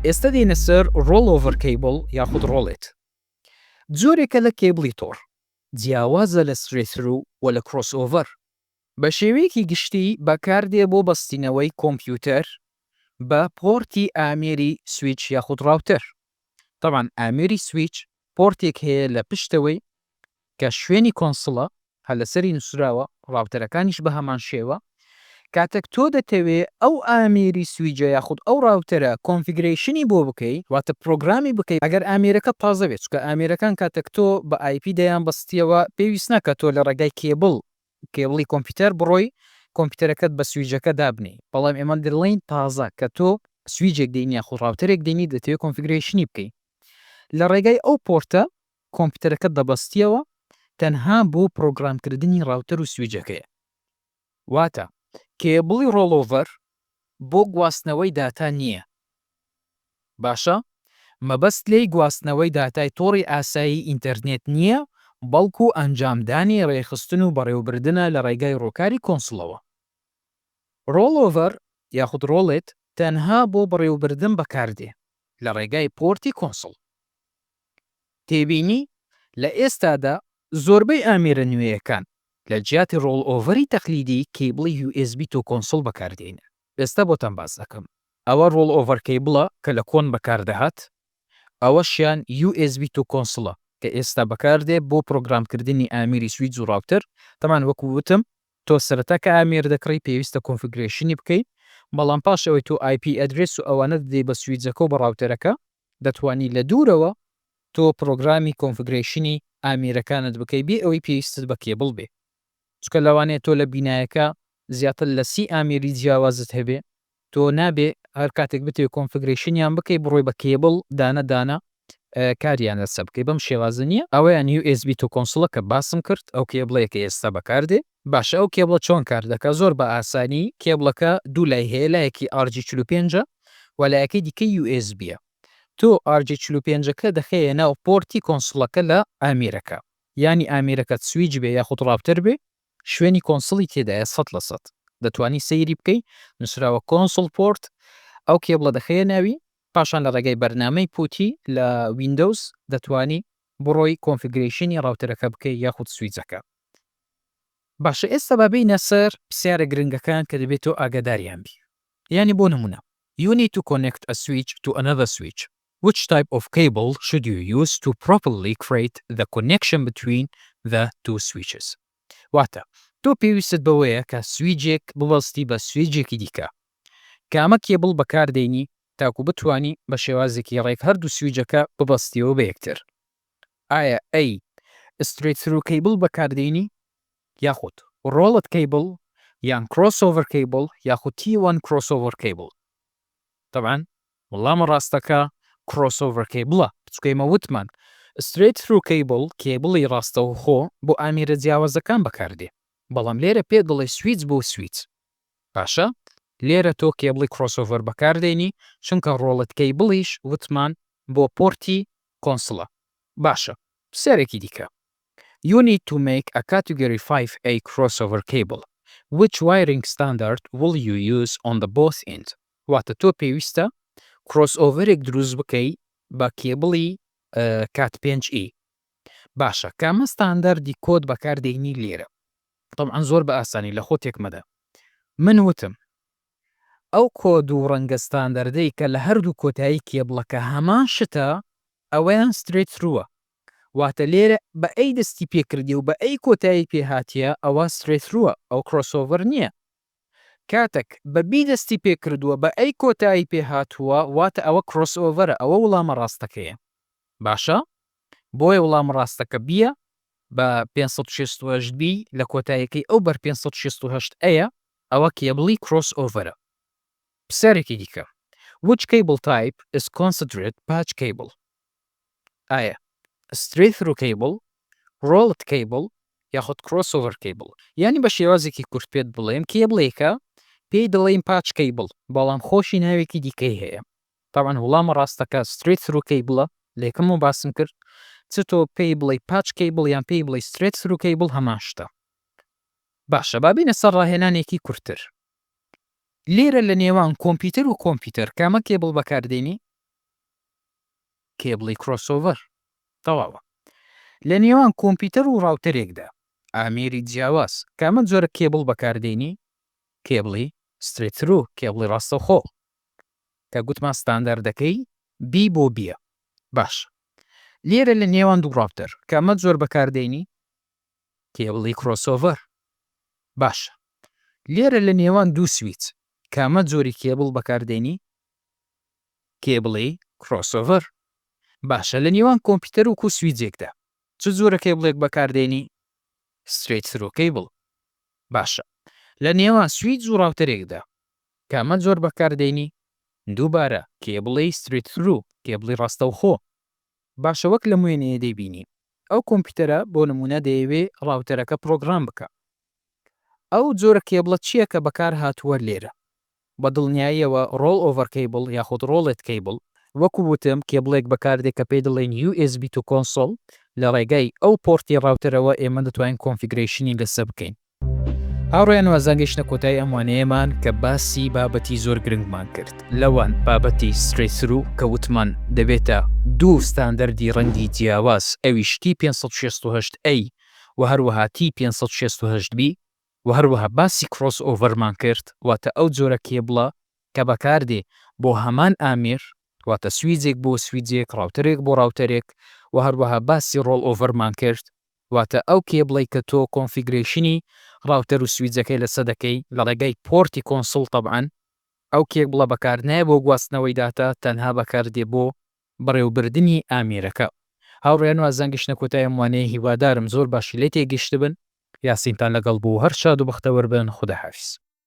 ئێستا دێینە سەر Rollover Cable یاخود Rolled. جۆرێکە لە کێبڵی تۆڕ، جیاوازە لە Straight-through و لە Crossover. بە شێوەیەکی گشتی بەکاردێ بۆ بەستینەوەی کۆمپیوتەر بە port ی ئامێری سویچ یاخود router. تەبعەن ئامێری سویچ port ێک هەیە لە پشتەوەی کە شوێنی console ە هەر لەسەری نوسراوە، router ەکانیش بەهەمان شێوە، کاتێک تۆ دەتەوێ ئەو ئامێری سویجە یاخود ئەو router ە configuration ی بۆ بکەی واتە پرۆگرامی بکەی ئەگەر ئامێرەکە تازە بێت چونکە ئامێرەکان کاتێک تۆ بە IP دەیان بەستیەوە پێویست ناکات تۆ لە ڕێگای cable cable ی کۆمپیوتەر بڕۆی کۆمپیوتەرەکەت بە سویجەکە دابنێی بەڵام ئێمە دەڵێین تازە کە تۆ سویجێک دێنی یاخود router ێک دێنی دەتەوێ configuration ی بکەی لە ڕێگای ئەو port ە کۆمپیوتەرەکەت دەبەستیەوە تەنها بۆ پرۆگرامکردنی router و سویجەکەیە. واتە cable ی rollover بۆ گواستنەوەی داتا نییە. باشە مەبەست لێی گواستنەوەی داتای تۆڕی ئاسایی ئینتەرنێت نییە بەڵکو ئەنجامدانی ڕێکخستن و بەڕێوەبردنە لە ڕێگای ڕووکاری console ەوە. Rollover یاخود Rolled تەنها بۆ بەڕێوەبردن بەکاردێ لە ڕێگای port ی console. تێبینی، لە ئێستادا زۆربەی ئامێرە نوێیەکان لە جیاتی rollover ی تەقلیدی cable ی USB to console بەکاردێنن. ئێستا بۆتان باس دەکەم. ئەوە rollover cable ە کە لە کۆن بەکاردەهات، ئەوەشیان USB to console ە کە ئێستا بەکاردێ بۆ پرۆگرامکردنی ئامێری سویچ و router، تەبعەن وەکو وتم تۆ سەرەتا کە ئامێر دەکڕی پێویستە configuration ی بکەی، بەڵام پاش ئەوەی تۆ IP address و ئەوانە دەدەی بە سویچەکە و بە router ەکە دەتوانی لە دوورەوە تۆ پرۆگرامی configuration ی ئامێرەکانت بکەی بێ ئەوەی پێویستت بە کێبڵ بێ چونکە لەوانەیە تۆ لە بینایەکە زیاتر لە 30 ئامێری جیاوازت هەبێ تۆ نابێ هەر کاتێک بتەوێ configuration یان بکەی بڕۆی بە کێبڵ دانە دانە کاریان لەسە بکەی بەم شێوازە نییە ئەوەیان USB to console ە کە باسم کرد ئەو کێبڵەیە کە ئێستا بەکاردێ باشە ئەو کێبڵە چۆن کار دەکا زۆر بە ئاسانی کێبڵەکە دوو لای هەیە لایەکی RJ 45 ە و لایەکەی دیکەی USB یە تۆ RJ 45 ەکە دەخەیە ناو port ی console ەکە لە ئامێرەکە یانی ئامێرەکەت سویچ بێ یاخود router بێ شوێنی console ی تێدایە 100% دەتوانی سەیری بکەی نوسراوە console port ئەو کێبڵە دەخەیە ناوی پاشان لە ڕێگای بەرنامەی PuTTY لە Windows دەتوانی بڕۆی configuration ی router ەکە بکەی یاخود سویچەکە. باشە ئێستا با بێینە سەر پرسیارە گرنگەکان کە دەبێت تۆ ئاگاداریان بی یانی بۆ نمونە You need to connect a switch to another switch which type of cable should you use to properly create the connection between the two switches واتە تۆ پێویستت بەوەیە کە سویجێک ببەستی بە سویجێکی دیکە کامە کێبڵ بەکاردێنی تاکو بتوانی بە شێوازێکی ڕێک هەردوو سویجەکە ببەستیەوە بە یەکتر ئایا A Straight-through cable بەکاردێنی یاخود Rolled cable یان Crossover cable یاخود T1 Crossover cable؟ تەبعەن وەڵامە ڕاستەکە Crossover cable ە چونکە ئێمە وتمان Straight-through cable کێبڵی ڕاستەوخۆ بۆ ئامێرە جیاوازەکان بەکاردێ بەڵام لێرە پێت دەڵێ سویچ بۆ سویچ باشە لێرە تۆ کێبڵی Crossover بەکاردێنی چونکە Rolled cable یش وتمان بۆ port ی console ە باشە پرسیارێکی دیکە You need to make a category 5A crossover cable. Which wiring standard will you use on the both end? واتە تۆ پێویستە crossover ێک دروست بکەی بە کێبڵی cat 5 A باشە کامە ستاندەردی کۆد بەکاردێنی لێرە تەبعەن زۆر بە ئاسانی لە خۆ تێک مەدە من وتم ئەو کۆد و ڕەنگە ستاندەردەی کە لە هەردوو کۆتایی کێبڵەکە هەمان شتە ئەوەیان straight through ە واتە لێرە بە A دەستی پێکردیە و بە A کۆتایی پێ هاتیە ئەوە straight through ە ئەو crossover نییە کاتەک بە B دەستی پێکردووە بە A کۆتایی پێ هاتووە واتە ئەوە crossover ە ئەوە وڵامە ڕاستەکەیە باشە بۆیە وڵامە ڕاستەکە B یە بە 568 B لە کۆتاییەکەی ئەو بەر 568 A یە ئەوە کێبڵی crossover ە. پرسیارێکی دیکە Which cable type is considered patch cable؟ ئایا Straight through cable، Rolled cable یاخود Crossover cable؟ یانی بە شێوازێکی کورت پێت بڵێم کێبڵێکە پێی دەڵێین patch cable بەڵام خۆشی ناوێکی دیکەی هەیە تەبعەن وڵامە ڕاستەکە Straight through cable ە لە یەکەمەوە باسم کرد چ تۆ پێی بڵێی patch cable یان پێی بڵێی Straight through cable هەمان شتە. باشە با بێینە سەر ڕاهێنانێکی کورتتر. لێرە لە نێوان کۆمپیوتەر و کۆمپیوتەر کامە کێبڵ بەکاردێنی؟ کێبڵی crossover. تەواوە. لە نێوان کۆمپیوتەر و router ێکدا، ئامێری جیاواز، کامە جۆرە کێبڵ بەکاردێنی؟ کێبڵی straight through، کێبڵی ڕاستەوخۆ. کە گوتمان ستانداردەکەی B بۆ B یە. باشە. لێرە لە نێوان دوو router، کامە جۆر بەکاردێنی؟ کێبڵی crossover. باشە. لێرە لە نێوان دوو سویچ، کامە جۆری کێبڵ بەکاردێنی؟ کێبڵی crossover. باشە لە نێوان کۆمپیوتەر و سویجێکدا چ جۆرە کێبڵێک بەکاردێنی؟ straight through cable. باشە لە نێوان سویج و router ێکدا کامە جۆر بەکاردێنی؟ دووبارە کێبڵی straight through، کێبڵی ڕاستەوخۆ. باشە وەک لەم وێنەیە دەیبینین ئەو کۆمپیوتەرە بۆ نموونە دەیەوێ router ەکە پڕۆگرام بکا. ئەو جۆرە کێبڵە چییە کە بەکار هاتووە لێرە؟ بە دڵنیاییەوە rollover cable یاخود rolled cable، وەکو وتم کێبڵێک بەکاردێ کە پێی دەڵێین USB to console، لە ڕێگای ئەو port ی router ەوە ئێمە دەتوانین configuration ی لەسە بکەین. هاوڕێیان وازان گەیشتە کۆتایی ئەم وانەیەمان کە باسی بابەتی زۆر گرنگمان کرد لەوان بابەتی straight through کە وتمان دەبێتە دوو ستاندەردی ڕەنگی جیاواز ئەویش T 568 A و هەروەها T 568 B و هەروەها باسی crossover مان کرد واتە ئەو جۆرە کێبڵە کە بەکاردێ بۆ هەمان ئامێر واتە سویجێک بۆ سویجێک router ێک بۆ router ێک و هەروەها باسی rollover مان کرد واتە ئەو کێبڵەی کە تۆ configuration ی router و سویجەکەی لەسە دەکەی لە ڕێگای port ی console تەبعەن ئەو کێبڵە بەکارنایە بۆ گواستنەوەی داتا تەنها بەکاردێ بۆ بەڕێوبردنی ئامێرەکە. هاوڕێیان وازان گەشتنە کۆتای ئەم وانەیە هیوادارم زۆر باشی لێ تێگەشتبن. یاسینتان لەگەڵ بوو هەر شاد و بەختەوەر بن خودا حافیز.